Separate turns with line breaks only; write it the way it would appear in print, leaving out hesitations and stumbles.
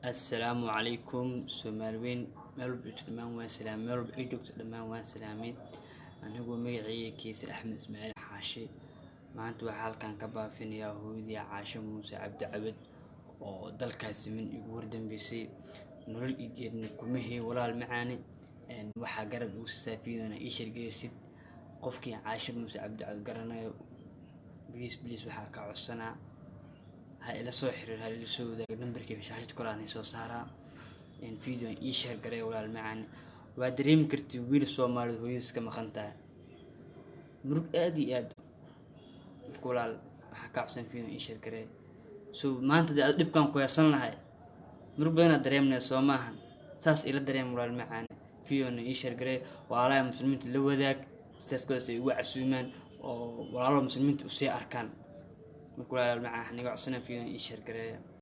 Assalaamu calaykum Soomaaliweyn, meel walba joogto dhammaan waan salaamay, meel walba ay joogto dhammaan waan salaamay. Anigoo magacayga Kiise Axmed Ismaaciil Xaashi, maanta waxaa halkan ka baafinayaa hooyadii Caasho Muuse Cabdi Cabad oo dalkaasi min igu wardambeysay. Nolol iyo geerina kuma hey walaal macaane. Waxaa garab igu saafiidana ii shargeysid. Qofkii Caasho Muuse Cabdi Cabad garanayo, please please, waxaa ka codsanaa ha ila soo xiriir, ha ila soo wadaago nambarkii shaashad kore aan soo saaraa. Video ii share garay walaal macaane. Waa dareemi karti wiil Soomaaliyeed hooyadiis ka maqan tahay, murug aad iyo aad. Marka walaal, waxaa kaa codsan video ii share garay. So maanta dee aad dhibkan ku heesan lahay, murug badanaad dareemanaya, soo maahan? Saas ila dareem walaal macaane. Videona ii share garay, walaalaha muslimiinta la wadaag, sidaas kuwaas ay ugu casuumaan oo walaalo muslimiinta usii arkaan. Marka walaal macaan, waxaan iga codsanaya video ii share gareeya.